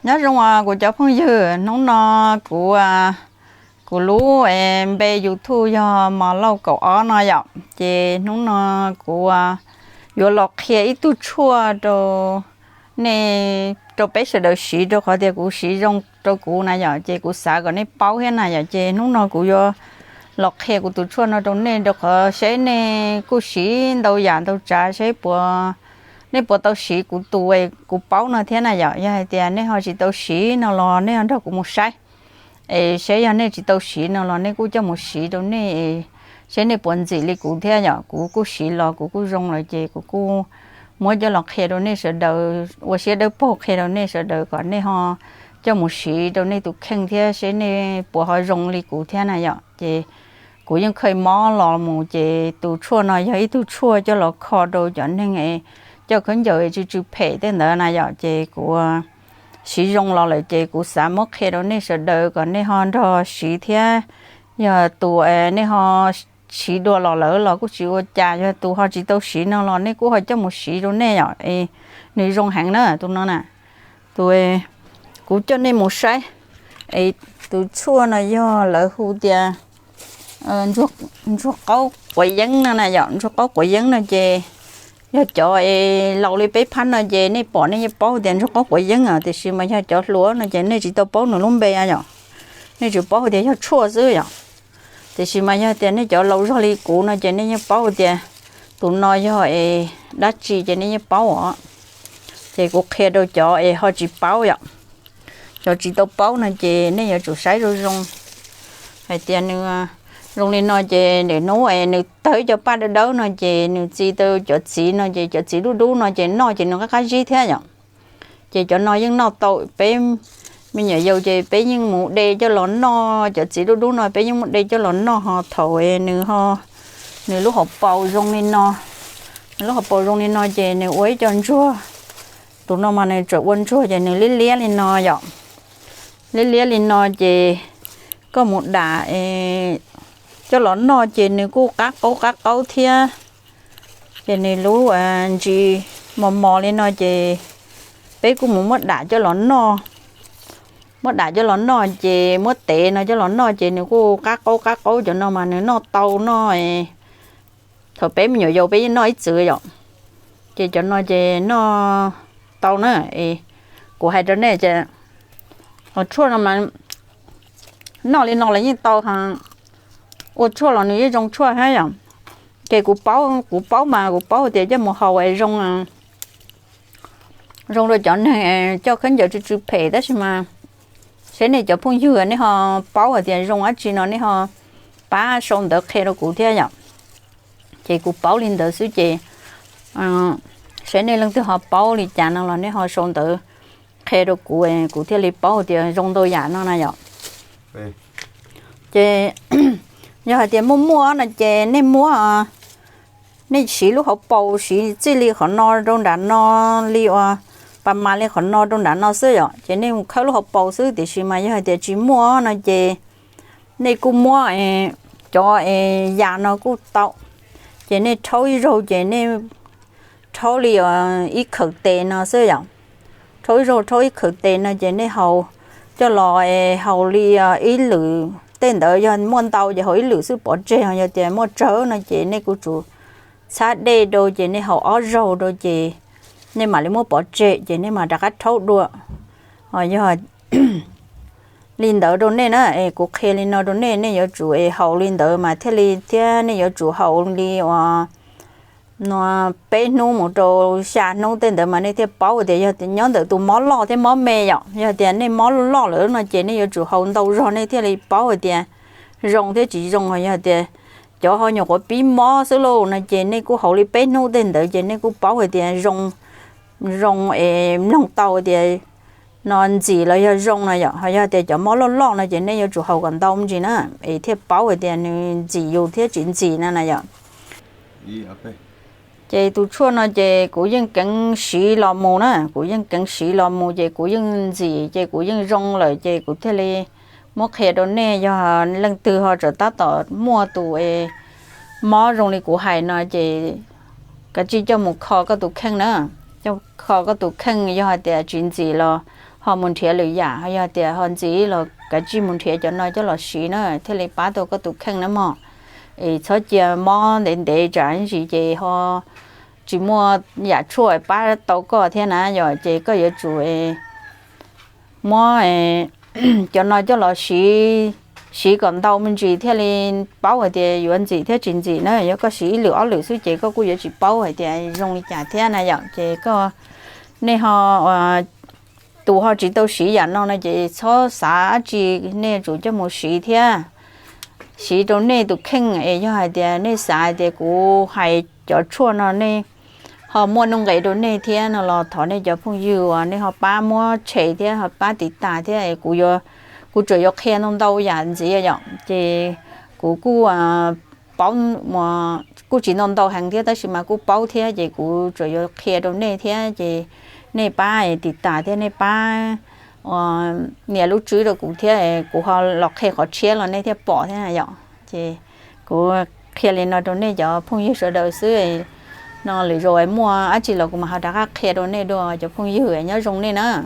Nyob zoo kuv cov phooj ywg, hnub no kuv, kuv lub npe YouTube yog Mos Lauj kaum ob no yom. Ces hnub no kuv yuav los qhia ib tug tshuaj rau nej, rau peb sawv daws siv, rau qhov tias kuv siv zoo rau kuv na yom, ces kuv xav kom nej paub thiab na yom. Ces hnub no kuv yuav los qhia kuv tus tshuaj no rau nej, rau qhov seb nej kuj siv ntau yam ntau tsav, seb puas, nej puas tau siv kuv tus kuv paub no thiab na yom. Yog hais tias nej ho tsis tau siv no los nej ho nrog kuv mus saib, es seb yog nej tsis tau siv no los nej kuj coj mus siv rau nej, seb nej puas ntxim li kuv thiab yom. Kuv kuj siv los kuv kuj zoo lawm, ces kuv kuj muab coj los qhia rau nej sawv daws, ua siab dawb paug qhia rau nej sawv daws kom nej ho coj mus siv rau nej tus kheej thiab seb nej puas ho zoo li kuv thiab na yom. Ces kuv yeej khaws mob los mus, ces tus tshuaj no yog ib tug tshuaj coj los kho rau cov neeg coj khaub ncaws tsw tsw phem tej ntawd na yom. Ces kuv siv zoo los lawm, ces kuv xav muab qhia rau nej sawv daws kom nej ho nrog siv thiab. Yog tus nej ho siv dua los lawm los kuj tsis ua cas, yog tus ho tsis tau siv no los nej kuj ho coj mus siv rau nej yom. Es nws zoo heev na tus no na. Tus, kuv coj nej mus saib. Es tus tshuaj no yog lawv hu tias ntsuag qaub quav yeeb no na yom. Ntsuag qaub quav yeeb no ces yog cov es laus li peb phab no ces nej pom nej yeej paub tias ntsuag qaub quav yeeb os, tiam sis mas yog cov hluas no ces nej tsis tau paub nws lub npe yom. Nej tsuas paub tias yog tshuaj xwb yom. Tiam sis mas yog tias nej cov laus zog li kuv no ces nej yeej paub tias tus no yog es dab tsi ces nej yeej paub os. Ces kuv qhia rau cov es ho tsis paub yom. Cov tsis tau paub no ces nej yuav tsum saib zoo zoo hais tias nws zoo li no ces nim hnub es nws tawg ib co paj dawb dawb no ces nws txi tau cov txiv no ces cov txiv dub dub no ces noj ces nws qab qab zib thiab yom. Ces cov no yeej noj tau, peb me nyuam yaus ces peb yeej mus de coj los noj, cov txiv dub dub no peb yeej mus de coj los noj. Ho thaum nws ho, nws lub hauv paus zoo li no, nws lub hauv paus zoo li no ces nws ua ib co ntsuag. Tus no mas nws tseem ua ntsuag ces nws liab liab li no yom. Liab liab li no ces koj mus dam coj los noj ces nws kuj qab qaub qab qaub thiab. Ces nws lub ntsis mos mos li no ces peb kuj mus muab dam coj los noj. Muab dam coj los noj ces muab tev no coj los noj ces nws kuj qab qaub qab qaub. Cov no mas nws noj tau noj, thaum peb me nyuam yaus peb yeej noj ib txwm yom. Ces cov no ces noj tau na. Es kuv hais rau nej ces tshuaj no mas noj li no los yeej tau, ua tshuaj los nws yeej zoo tshuaj thiab yom. Ces kuv paub, kuv paub mas kuv paub tias coj mus haus zoo, zoo rau cov neeg coj khaub ncaws tsw tsw phem, tab sis mas seb nej cov phooj ywg nej ho paub hais tias zoo dab tsi no nej ho pab sau ntawv qhia rau kuv thiab yom. Ces kuv paub li ntawd xwb ces seb nej leej twg ho paub li cas no los nej ho sau ntawv qhia rau kuv, kuv thiaj li paub tias zoo ntau yam no na yom. Ces yog hais tias muaj muaj no ces nej muab, nej siv lub hauv paus siv txij li qhov no rau nram no li uas pas mas li qhov no rau nram no xwb yom. Ces nej mus khawb lub hauv paus xwb, tiam sis mas yog hais tias tsis muaj no ces nej kuj muab cov yas no kuj tau. Ces nej rhaub ib zaug ces nej rhaub li ib khaws tes no xwb yom. Rhaub ib zaug rhaub ib khaws tes no ces nej haus, coj los haus li ib lwm, tej ntawd yog muaj ntau ces haus ib lwm xwb pov tseg. Yog tias muaj tsawg no ces nej kuj tsum txhab dej rau ces nej haus ob zaug rau ces nej mam li muab pov tseg ces nej mam rov qab rhaub dua. Yog li ntawd rau nej na, es kuv qhia li no rau nej, nej yuav tsum es haus li ntawd mas thiaj li thiab. Nej yuav tsum haus li uas no peb hnub mus rau xya hnub tej ntawd mas nej thiaj paub tias yog nyob ntawm tus mob loj thiab mob me yom. Yog tias nej mob loj lawm no ces nej yuav tsum haus ntau zog nej thiaj li paub hais tias zoo thiab tsis zoo. Yog tias cov ho nyuam qhuav pib mob xwb lauj no ces nej kuj haus li peb hnub tej ntawd ces nej kuj paub hais tias zoo, zoo es mloog tau tias no ntxim los yog zoo na yom. Ho yog tias cov mob loj loj no ces nej yuav tsum haus kom ntau me ntsis na, es thiaj paub hais tias nws ntxim yus thiab tsis ntxim na na yom. Ces tus tshuaj no ces kuv yeej keev siv los mus na, kuv yeej keev siv los mus ces kuv yeej ntxim ces kuv yeej zoo lawm ces kuv thiaj li muab qhia rau nej. Yog leej twg ho tsam tab tom muaj tus mob zoo li kuv hais no ces kav tsij coj mus kho koj tus kheej na. Coj kho koj tus kheej, yog hais tias tsis ntxim los ho mus nrhiav lwm yam, ho yog tias ho ntxiv los kav tsij mus nrhiav cov no coj los siv na thiaj li pab tau koj tus kheej na mog. Es txhob cia mob ntev ntev tsam ntsis ces ho tsis muaj yam tshuaj pab tau koj thiab na yom. Ces koj yuav tsum muab cov no coj los siv, siv kom ntau me ntsis thiaj li paub hais tias yuav ntxim thiab tsis ntxim na. Yog koj siv ib lwm ob lwm xwb ces koj kuj yuav tsis paub hais tias zoo li cas thiab na yom. Ces koj, nej ho, tus ho tsis tau siv yam no no ces txhob xav dab tsi, nej yuav tsum coj mus siv thiab, siv rau nej tus kheej. Es yog hais tias nej xav hais tias kuv hais cov tshuaj no nej ho muaj nuj nqis rau nej thiab no los thov nej cov phooj ywg uas nej ho pab muab share thiab ho pab tiv tas thiab. Kuv, kuv tsuas yuav qhia ntau ntau yam ntxiv yom. Ces kuv kuj paub, kuj tsis ntau ntau heev thiab tab sis mas kuj paub thiab ces kuv tsuas yuav qhia rau nej thiab ces nej pab tiv tas thiab nej pab nias lub tswb rau kuv thiab, kuv ho los qhia qhov tshiab los nej thiaj pom thiab yom. Ces kuv qhia li no rau nej cov phooj ywg sawv daws xwb no, lwm zaus muaj dab tsi los kuv mam ho rov qab qhia rau nej dua cov phooj ywg, nyob zoo nej na.